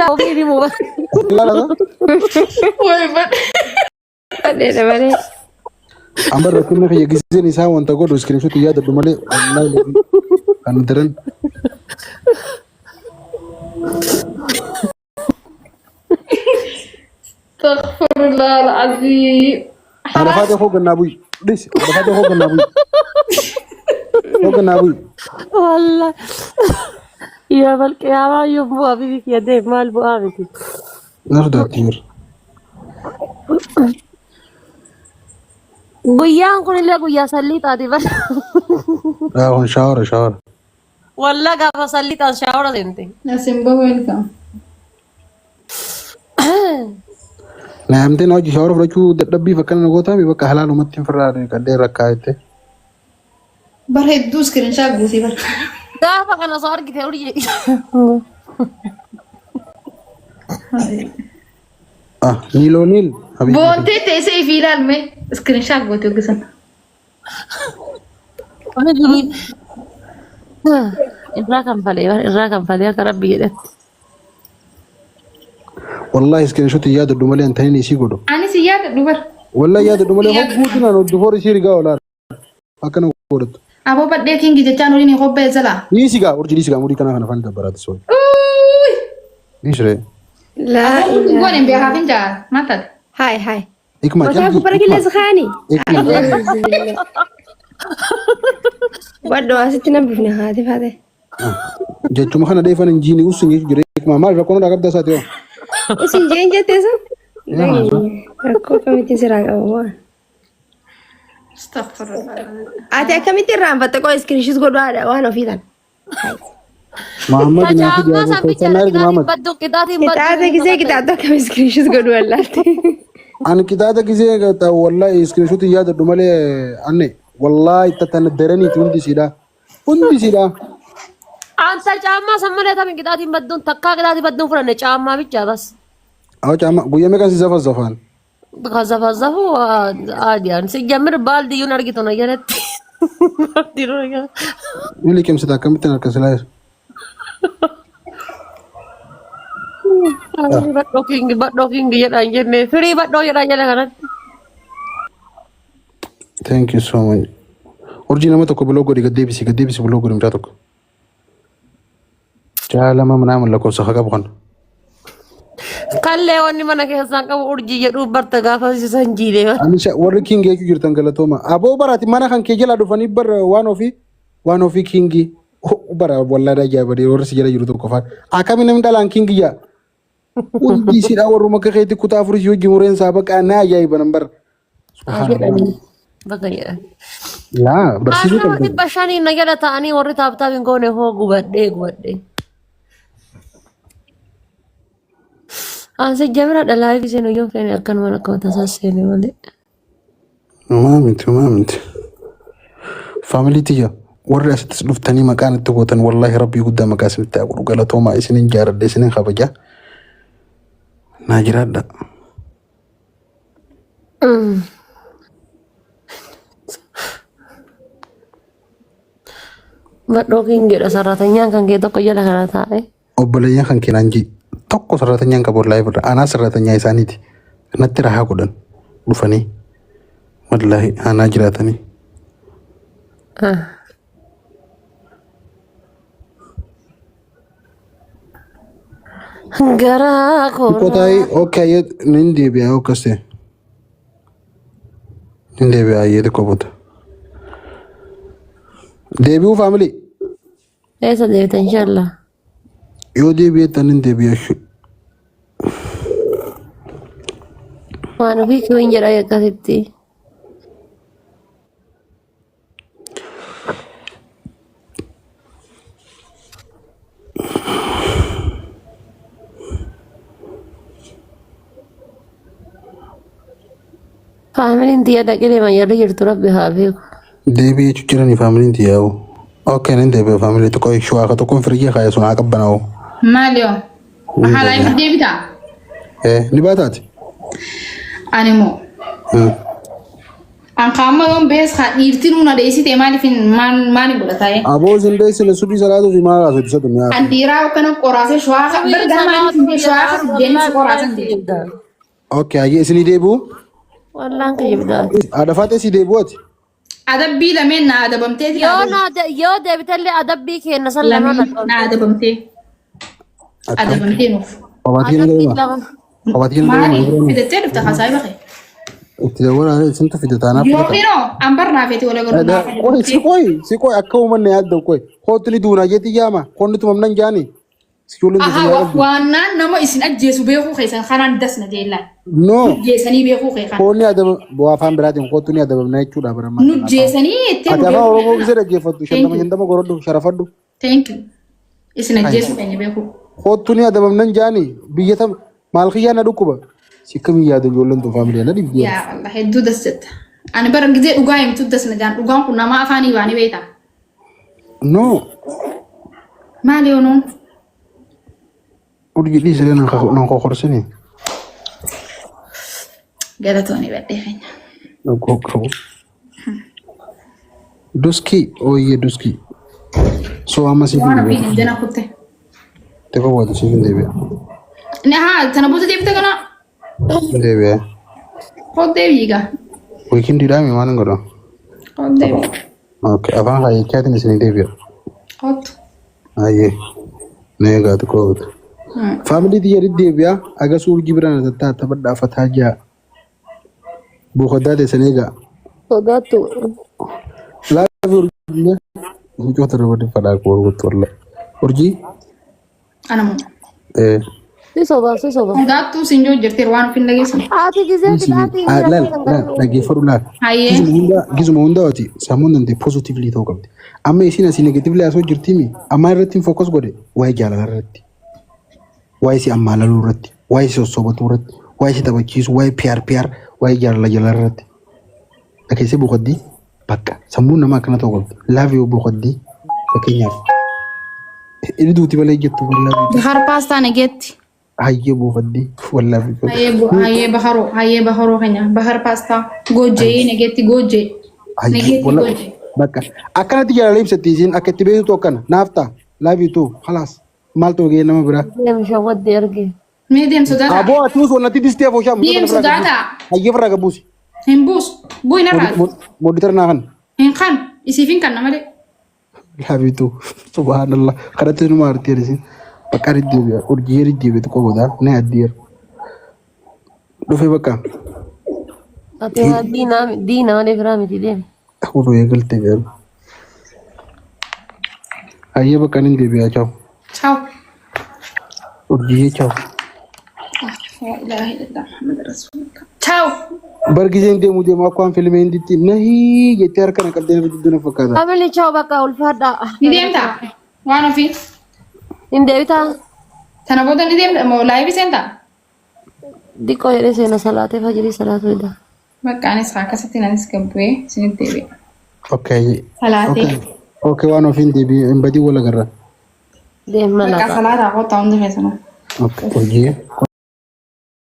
Sila ofii ni muba. Laalata. Way badhe. Badheedha malee. Amma rakkinni kiyya giseen isaa wanta godhu iskiriipshuutti yaadadhu malee wallaahi kan daran. Astaghfirullah al-azim. Haadha faatee koo gannaa bu'i. Dhisi. Haadha faatee koo gannaa bu'i. Koo gannaa bu'i. Wallah. Yaa balqiyaamaa yoo bu'aa bibi kiyya deem maal bu'aa miti. Na sodaatti jiru. Guyyaan kunillee guyyaa salliixaati bara. Haa kun shaawara shaawara. Wallah gaafa salliixaan shaawara seente. Asimbo welcome. Na yaamtee na hojii shaawara fudhachuu dadhabbiif akkana na gootaami bakka halaalumatti hin firraa qadhee rakkaa jettee. Bara hedduu iskiriinshaat guutee bara. Gaafa kana osoo argite urjii. Ah niiloo niil. Habibi. Boontee teessee ifii ilaalme iskiriinshaat gootee hoggisan. Irraa kanfalee irraa kanfalee akka rabbi jedhetti. Wallahi iskiriinshuutti yaadadhu malee hin ta'in isii godhu. Anis hin yaadadhu bara. Wallahi yaadadhu malee hogguu dinaan hordofoo isii rigaa olaana. Akkana godhattu. Aboo badhee kingi jechaan oliin hin qophee jalaa. Dhiisi gaa urjii dhiisi gaa murii kanaa kana afaan dabbaraati soy. Uuuy. Dhiisi ree. Laa Aboo kun ilaaha. goone hin beekaaf hin jaa. Maal taate? Haay haay. Ikma Mataa calqii gubbara ikma qilleensa kaani. ikma Wadhoo asitti nan bifne haati faate. jechuma kana dheefan hin jiini usin jechuu jira ikma maal rakkoon irraa qabda isaati hoo. Usin jeen jettee sun? Yaa Rakkoo akkamitti siraa qaba waan. Astaghfirullah. Ati akkamitti irraanfatte qoo iskiriishis godhu haadha waan ofii tan. Muhammad naa fidi Tajaajila aboo san keessan bicha na ergi qixaatiin Muhammad. baddu qixaatiin baddu Qixaata gisee qixaatu akkam iskiriishis godhu wallaalte. Ani qixaaxa gisee wallahi iskiriishuutti yaadadhu malee anne wallahi tatan daraniiti hundi isiidha. Hundi isiidha. Anta caammaa san malee tamin qixaatiin badduun takkaa qixaatii badduun fudhanne caammaa bicha bas. Awa caama guyyaa meeqan si zafa zafaan. Kazafazafu aadiyaan si jammir baaldiyyuun argitu na jalatti. Baaldiyyuun argitu. Ni liqimsita akkamittiin harka silaa Badhoo kingi badhoo kingi jedhaan jenne firii badhoo jedhaan jala kanatti. Thank you so much. Urjii nama tokko biloo godhi gad deebisi gad deebisi biloo godhi mucaa tokko. Jaalama minaamin lakkoofsa haa qabu kana. Kallee wanni mana keessaan qabu urjii jedhuu barta gaafa san jiilee. Anisha warri king jechuu jirtan galatooma. Aboo baraati mana kan kee jala dhufanii bar waan ofii waan ofii kingi bara wallaada ajaa'ibadee warri si jala jiru tokko faan. Akkami namni dhalaan kingi jaa. Hundi isiidhaa warruma akka keetti kutaa afurii si hojii mureen isaa baqa na ajaa'iba nan bara. Haa jedhanii. Baga jedhan. Laa barsiisuu Nama qabdu. 500 na jala ta'anii warri taaptaap hin goone hoo gubadhee gubadhee. Ansi jamira dhalaa fi seenu yoo feene akkanumaan akkuma tasaa seene malee. Homaa miti homaa miti. Faamilii tiyya warri asittis dhuftanii maqaan itti gootan wallaahi rabbii guddaa maqaa isinitti haa godhu galatoomaa isinin jaaladha isinin kabaja. Naa jiraadha. Badhoo kin jedha sarratanyaan kan kee tokko jala kana taa'e. Obboleeyyan kan keenaan ji tokko sarratanyaan qabu wallaahi birra anaa sarratanyaa isaaniiti natti rahaa godhan dhufanii wallaahi anaa jiraatanii. Garaa koo. Xiqqoo taa'ee okay ayyee nin deebi'a yoo akkas ta'e. Nin deebi'a ayyee xiqqoo booda. Deebi'uu faamilii. Eessa deebita inshallah. Yoo deebi'eettan nin deebi'a jechuudha. Waan ofii kiwin jedha akkasitti. Faamiliin tiyya dhaqee deeman yarri jirtu rabbi haa beeku. Deebii jechuun jiranii faamiliin tiyyaa'u. Okay nin deebi'a faamilii tokko shuwaa ka tokkoon firiijii kaayee sun haa qabbanaa'u. Maali hoo? Haala itti deebitaa? Eh ni baataati. Ani moo? An kaamma yoon bees haa dhiirti nuun adeessite maaliif maal maaliin godha taa'ee? Aboo isin deessine subii salaatuu fi maal haasoftu isa tunni An dhiiraa akkana qoraasee shawaa Subii bar gama maaliif salaatu shawaa jedhaa kan deemsi wallaan qoraasan jedhe. kijibda. Okay, hayyee isinii deebi'u. Wallaan kijibda. Haadha faatee si deebi'u ati. Adabbii lameen na adabamtee Yoo na yoo deebitellee adabbii kenna san lama lameen na adabamtee Akkam. adabamtee nuuf. Kophaatti kenna Adabbii deema. lama. Kophaatti kenna Maali deema. fidattee dhufte haasaa bahe. Itti dabalaa isintu fide taanaaf fudhata. Yookiin an barnaafeeti wal agaruu naaf Qoy si qoy si qoy akka uummanni yaadda qoy kootu ni duuna jeeti yaama koonni tumamnan jaani si ijoolleen Aha, tun yaa qabdu. waannaan nama isin ajjeesu beekuu keessan kanaan dasna jeellaan. No Jeesanii beekuu kee kana. koonni adaba bu'aa afaan biraatiin kootu ni adabamna jechuudha bara Nu jeesanii ittiin Ati nu afaan beekuu Oromoo gisee dhaggeeffattu shantama Thank you. shantama gorodhu sharafadhu. Thank you. Isin ajjeesuu keenya beekuu. Kootu ni adabamnan jaani biyya tam maal kiyyaa na dhukkuba. Si akkamiin yaadu ijoolleen tun faamilii na dhibdi. Yaa Allah hedduu das jetta. Ani bara gizee dhugaa himtu dasna jaan dhugaan kun nama afaanii baanii beektaa. No Maali yoo nuun? urjii dhiisee nan kokorsini. Galatoonni badhee keenya. Qabu. Duski ooyyee duski. So amma siif hin Waan ofiin deebi'a. hin jana kutte. Tefa waatu siif hin deebi'a. Ni haa tana booda deebite kana Hin deebi'a. koo deebiigaa. Weekendii dhaame maal hin godha? Koo deebii. Okay, afaan kaayyachaatiin isin deebi'a. Kootu. Ayyee. Na eegaa xiqqoo bitu. Faamilii tiyya deddeebi'a. Agas urjii biraan tattaa taphadhaa fataa ja'a. Buufataa teessan eegaa. Sodaattu. Laafi urjii. Mucoota irra fadhaa koo urguutti walla. Urjii. Anamoo. Eh. Si soba si soba. Sodaattuu siin joo jirteer waan ofiin dhageessan. Ati gizee fidaatii Laal laal dhaggeeffadhu laal. Hayyee. Gizuma hunda ati sammuun dandee positively ta'uu qabdi. Amma isiin asii negatively asoo jirtimi amma irratti hin focus godhe waa'ee jaalala irratti. Waa'ee si ammaalaluu irratti. Waa'ee si sossobatuu irratti. Waa'ee si taphachiisuu. Waa'ee PR PR. Waa'ee jaalala jaalala irratti. Dhageessee boqoddii bakka sammuun namaa akkana ta'uu qabdi. Love you boqoddii fakkeenyaaf. Inni duuti malee jettu wallaahi. Bahar paastaa nageetti. Hayyee buufaddii wallaahi. Hayyee baharoo hayyee baharoo keenya bahar paastaa goojjee nageetti goojjee. Hayyee Nageetti wallaahi. goojjee. Bakka akkanatti jaalala ibsatti isiin akka itti beektu akkana naaf ta'a. Love you too. Khalaas maal ta'u gahee nama biraa. Deem shawwadde arge. Mee deem sodaataa. Aboo ati uus wannatti distee afoo shaam. Deem sodaataa. Hayyee firraa gabbuusi. Hin buusu. Bu'i narraa. Mooditar naa kan. Hin kan. Isiif hin kanna malee. Love you too. Subhanallah. Kanatti numa artee isiin. Bakka deddeebi'a. Urjii deddeebi'tu qoboodha. Na addeera. Dhufee bakka. Ati waa diinaa diina malee firaa miti deem. Oduu eegalte jedhu. Hayyee bakka inni deebi'aa ciao. Ciao. Urjii ciao. La ilaha illallah Muhammad Rasulullah. Ciao. Bargiseen deemu deemu akka waan fiilmii hinditti nahii jettee harka na qabdee na jidduu na fakkaata. Family ciao bakka ulfaadha. Ni deemtaa? Waan ofii. Hin deebitaa? Tana booda ni deemta moo live seentaa? Diqqoo jedhee seena salaatee fajirii salaatu hidha. Bakka anis akkasitti anis gabbu'ee isinitti deebi'a. Okay. Salaatee. Okay. Okay waan ofiin deebi'ee hin badii wal agarra. Deem Bakka malaataa. salaataa kottaa hundi keessanuu. Okay. Urjii.